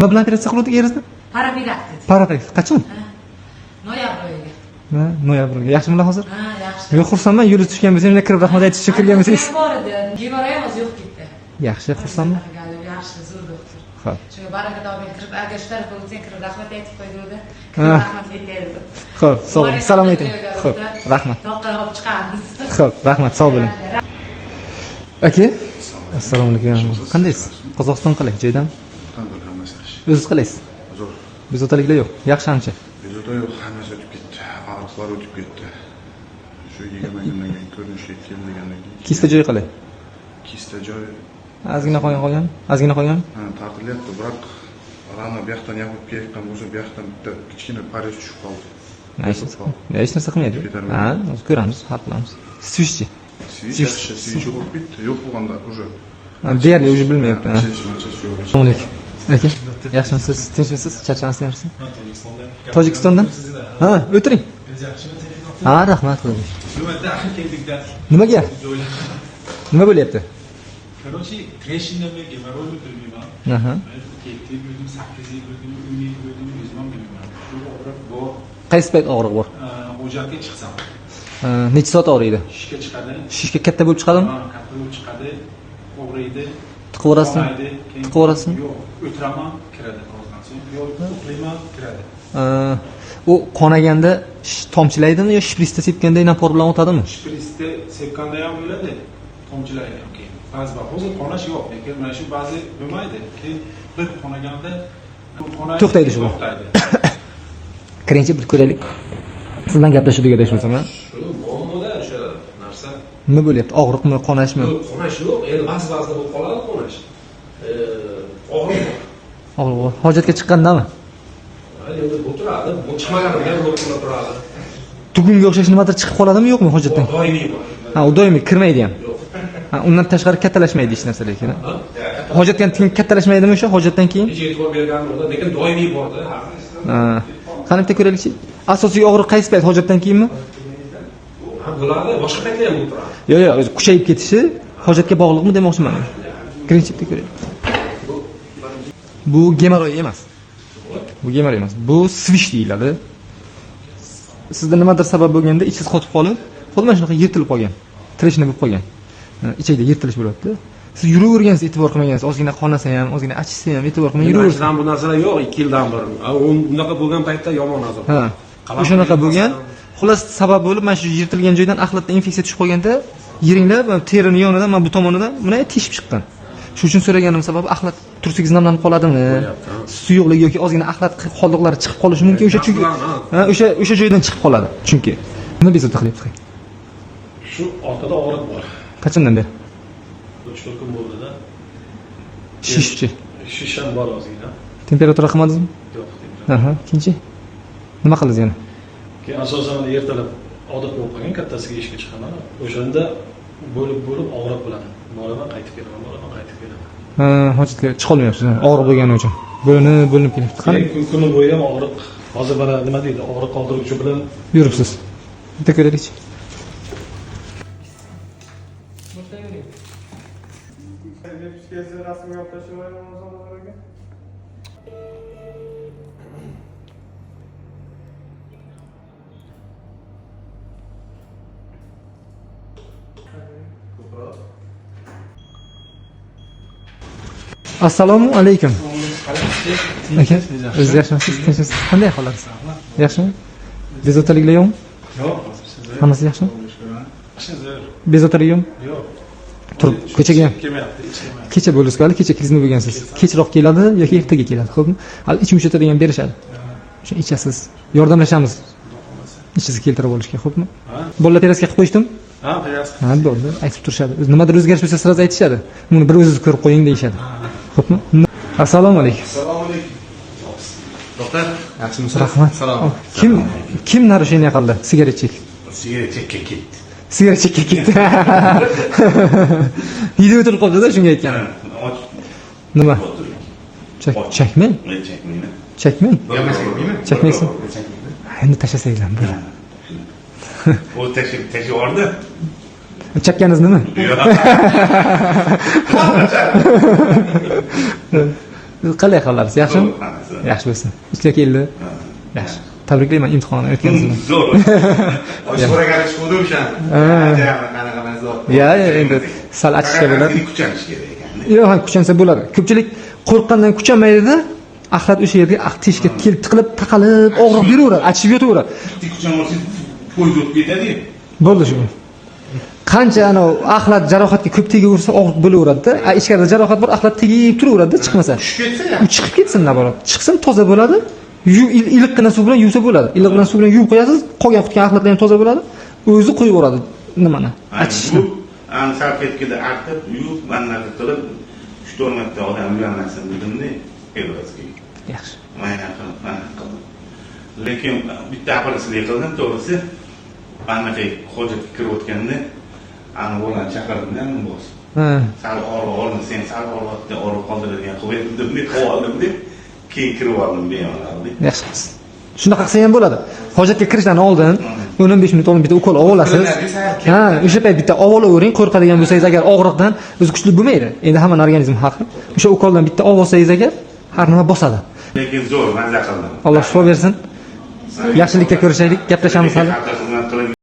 Nima bilan operatsiya qiluvdik eringizni? Parapilaktik. Parapilaktik. Qachon? Noyabr oyiga. Ha, noyabrga. Yaxshimilar hozir? Ha, yaxshi. Yo'q, xursandman, yo'li tushgan bo'lsangiz, menga kirib rahmat aytish uchun kirgan bo'lsangiz. Bor edi. Gemoroy ham hozir yo'q ketdi. Yaxshi, xursandman. Yaxshi, zo'r doktor. Xo'p. Shunga baraka toping, kirib agar shu tarafga o'tsang kirib rahmat aytib qo'ydi. Ha. Kirib rahmat aytaydi. Xo'p, sog' bo'ling. Salom ayting. Xo'p, rahmat. Toqqa olib chiqamiz. Xo'p, rahmat, sog' bo'ling. Aka, assalomu alaykum. Qandaysiz? Qozog'iston qalay? Joydan? Qanday hammasi yaxshi. O'zingiz qalaysiz? Zo'r. Bezovtaliklar yo'q. Yaxshi ancha. Bezovta yo'q, hammasi o'tib ketdi. Og'riqlar o'tib ketdi. Shu 20 kundan keyin ko'rinishga keldi degandan keyin. Kista joyi qalay? Kista joyi Ozgina qolgan qolgan, ozgina qolgan. Ha, tortilyapti, biroq rana bu yoqdan yopib kelayotgan bo'lsa, bu yoqdan bitta kichkina parez tushib qoldi. Hech narsa qilmaydi. Ketarmi? Ha, hozir ko'ramiz, hal qilamiz. Svishchi. Свищ yaxshi, свищ yo'q bo'lib ketdi. Yo'q bo'lganda уже. Deyarli уже bilmayapti. Ha. Achish yo'q. Assalomu alaykum. Aka, yaxshimisiz? Tinchmisiz? Charchamasizmi? Tojikistondan? Ha, o'tiring. Ha, rahmat Xudoga. Nimaga? Nima bo'lyapti? Короче, трещина mi, геморрой mi bilmayman. Aha. 7 yil bo'ldim, 8 yil bo'ldim, 10 yil bo'ldim, o'zim ham bilmayman. Shu og'riq bor. Qaysi payt og'riq bor? Hojatga chiqsam, Ha, necha soat og'riydi? Shishga chiqadi. Shishga katta bo'lib chiqadimi? Ha, katta bo'lib chiqadi, og'riydi. Tiqib yuborasizmi? Qonaydi, keyin Tiqib yuborasizmi? Yo'q, o'tiraman, kiradi birozdan so'ng. Yo'q, uxlayman, kiradi. Ha, u qonaganda tomchilaydimi yo shprisda sepganda napor bilan o'tadimi? Shprisda sepganda ham bo'ladi, tomchilaydi ham keyin. Ba'zi vaqt hozir qonash yo'q, lekin mana shu ba'zi bo'lmaydi. Keyin bir qonaganda qonaydi, To'xtaydi shu. To'xtaydi. Kiringchi bir ko'raylik. Siz bilan gaplashuvdik adashmasam, ha? Shu muammoda o'sha narsa. Nima bo'lyapti? Og'riqmi, qonashmi? Yo'q, qonash yo'q. Endi ba'zi ba'zida bo'lib qoladi qonash. Og'riq bor. Og'riq bor. Hojatga chiqqandami? Ha, endi o'tiradi, bu chiqmaganida ham o'tirib turadi. Tugunga o'xshash nimadir chiqib qoladimi, yo'qmi hojatdan? Doimiy bor. Ha, u doimiy kirmaydi ham. Yo'q. Ha, undan tashqari kattalashmaydi hech narsa lekin. Ha? Hojatdan keyin kattalashmaydimi o'sha hojatdan keyin? Hech e'tibor berganim yo'q, lekin doimiy borda. Ha. Qani bitta ko'raylikchi. Asosiy og'riq qaysi payt? Hojatdan keyinmi? Ha, bo'ladi, boshqa paytda ham bo'lib turadi. Yo'q, yo'q, o'zi kuchayib ketishi hojatga bog'liqmi demoqchiman. Kiringchi bitta ko'raylik. Bu gemoroy emas. Bu gemoroy emas. Bu svish deyiladi. Sizda nimadir sabab bo'lganda ichingiz qotib qolib, xuddi mana shunaqa yirtilib qolgan. Treshina bo'lib qolgan. Ichakda yirtilish bo'lyapti. Siz yuravergansiz, e'tibor qilmagansiz, ozgina qonasa ham, ozgina achishsa ham e'tibor qilmay yuraversiz. Bu narsalar yo'q, 2 yildan bir. Unaqa bo'lgan paytda yomon azob. Ha. O'shanaqa bo'lgan. Xullas sabab bo'lib mana shu yirtilgan joydan axlatda infeksiya tushib qolganda yiringlab terini yonidan mana bu tomonidan mana teshib chiqqan. Shu uchun so'raganim sababi axlat tursigingiz namlanib qoladimi? Suyuqlik yoki ozgina axlat qoldiqlari chiqib qolishi mumkin o'sha chunki ha, o'sha joydan chiqib qoladi chunki. Nima bezovta qilyapsiz? Shu orqada og'riq bor. Qachondan beri? 3-4 kun bo'ldi-da. Shishchi. Shish ham bor ozgina. Temperatura qilmadingizmi? Yo'q. Aha, keyinchi? Nima qildingiz yana? Keyin asosan ertalab odat bo'lib qolgan, kattasiga ishga chiqaman. O'shanda bo'lib-bo'lib og'riq bo'ladi. Boraman, qaytib kelaman, boraman, qaytib kelaman. Ha, hojatga chiqa olmayapsiz, og'riq bo'lgani uchun. Bo'linib kelyapti. Qani? Keyin kuni bo'yi ham og'riq. Hozir mana nima deydi, og'riq qoldiruvchi bilan yuribsiz. Bitta ko'raylikchi. Assalomu alaykum. Aka, o'zingiz yaxshimisiz? Tinchmisiz? Qanday ahvollaringiz? Yaxshimi? Bezovtaliklar yo'qmi? Yo'q. Hammasi yaxshimi? Yaxshi, zo'r. Bezovtalik yo'qmi? Yo'q. Turib ko'chaga ham. Kelmayapti, hech kelmayapti. Kecha bo'ldi, hali kecha klizma bo'lgansiz. Kechroq keladi yoki ertaga keladi, xo'pmi? Hali ichim uchatadigan berishadi. O'sha ichasiz. Yordamlashamiz. Ichingizni keltirib olishga, xo'pmi? Bolalar terasga qilib qo'yishdimi? Ha, terasga. Ha, bo'ldi. Aytib turishadi. O'zi nimadir o'zgarish bo'lsa sразу aytishadi. Buni bir o'zingiz ko'rib qo'ying deyishadi. Xo'pmi? Assalomu alaykum. Assalomu alaykum. Doktor, yaxshimisiz? Rahmat. Salom. Kim narushение qildi? Sigaret chek. Sigaret chekka ketdi. Sigaret chekka ketdi. Yedi o'tirib qoldi-da shunga aytganim. Nima? Chekmang. Chekmayman. Chekmang. Chekmayman. Chekmaysan. Endi tashlasanglar bo'ladi. U tashlab yubordi. Chakkaningiz nima? Qalay hollaringiz? Yaxshimi? Zo'r, hammasi. Yaxshi bo'lsin. Ishlar keldi. Yaxshi. Tabriklayman imtihonni o'tganingiz bilan. Zo'r. So'ragani chiquvdi o'shani. Qanaqa mazza. Ya, endi sal achishga bo'ladi. Kuchanish kerak ekan. Yo'q, ha, kuchansa bo'ladi. Ko'pchilik qo'rqqandan kuchanmaydida, axlat o'sha yerga teshikka kelib tiqilib, taqalib, og'riq beraveradi, achishib yotaveradi. Bitta kuchan olsangiz poyez o'tib ketadi. Bo'ldi shu. Qancha anavi axlat jarohatga ko'p tegaversa og'riq bo'laveradida. A ichkarida jarohat bor, axlat tegib turaveradi chiqmasa. Tushib ketsa U chiqib ketsin naborot. Chiqsin toza bo'ladi. Iliqqina suv bilan yuvsa bo'ladi. Iliq bilan suv bilan yuvib qo'yasiz, qolgan qutgan axlatlar ham toza bo'ladi. O'zi qo'yib yuboradi nimani? Achishni. Ani salfetkada artib, yuvib, anaqa qilib 3-4 marta odam uyalmasin dedimda, elvazga. Yaxshi. Mayna qilib, mana qildim. Lekin bitta apalasilik qildim, to'g'risi. Anaqa hojatga kirayotganda ani bolani chaqirdim-da, bos. Ha. Sal og'riq olma, sen sal og'riyapti, og'riq qoldiradigan qilib dedim, deb qilib oldim deb, keyin kirib oldim bemalol deb. Yaxshi qilsiz. Shunaqa qilsa ham bo'ladi. Hojatga kirishdan oldin 10-15 minut oldin bitta ukol olib olasiz. Ha, o'sha payt bitta olib olavering, qo'rqadigan bo'lsangiz agar og'riqdan o'zi kuchli bo'lmaydi. Endi hammani organizmi har xil. O'sha ukoldan bitta olib olsangiz agar har nima bosadi. Lekin zo'r, mazza qildim. Alloh shifo bersin. Yaxshilikda ko'rishaylik, gaplashamiz hali. Xalqqa xizmat qilib.